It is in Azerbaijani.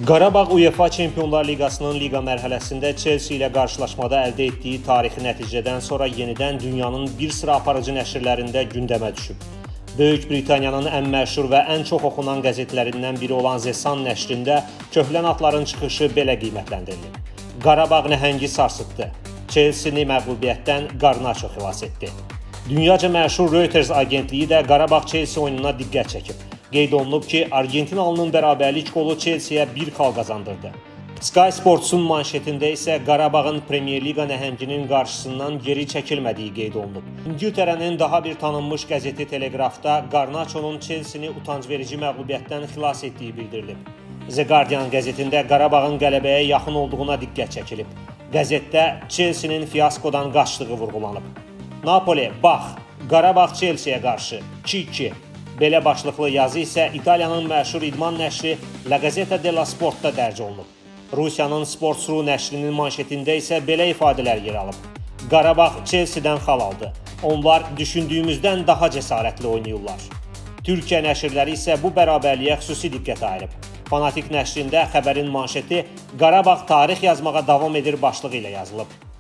Qarabağ UEFA Çempionlar Liqasının liqa mərhələsində Chelsea ilə qarşılaşmada əldə etdiyi tarixi nəticədən sonra yenidən dünyanın bir sıra aparıcı nəşrlərində gündəmə düşüb. Böyük Britaniyanın ən məşhur və ən çox oxunan qəzetlərindən biri olan The Sun nəşrində köhlən atların çıxışı belə qiymətləndirilib. Qarabağ nəhəngi sarsıtdı. Chelsea-ni məğlubiyyətdən Garnacho xilas etdi. Dünyaca məşhur Reuters agentliyi də Qarabağ Chelsea oyununa diqqət çəkib. Qeyd olunub ki, Argentinalının bərabərlik qolu Chelsea-yə bir xal qazandırdı. Sky Sports-un manşetində isə Qarabağın Premyer Liqa nəhənginin qarşısından geri çəkilmədiyi qeyd olunub. İngiltərənin daha bir tanınmış qəzeti Telegrafda Garnaçonun Chelsea-ni utancverici məğlubiyyətdən xilas etdiyi bildirilib. The Guardian qəzetində Qarabağın qələbəyə yaxın olduğuna diqqət çəkilib. Qəzetdə Chelsea-nin fiaskodan qaçdığı vurğulanıb. Napoli, bax, Qarabağ Chelsea-yə qarşı 2-2. Belə başlıqlı yazı isə İtaliyanın məşhur idman nəşri La Gazzetta dello Sportda dərc olunub. Rusiyanın Sports.ru nəşrinin manşetində isə belə ifadələr yer alıb. Qarabağ Chelsea-dən xal aldı. Onlar düşündüyümüzdən daha cəsarətli oynayırlar. Türkiyə nəşrləri isə bu bərabərliyə xüsusi diqqət ayırıb. Fanatik nəşrində xəbərin manşeti "Qarabağ tarix yazmağa davam edir" başlığı ilə yazılıb.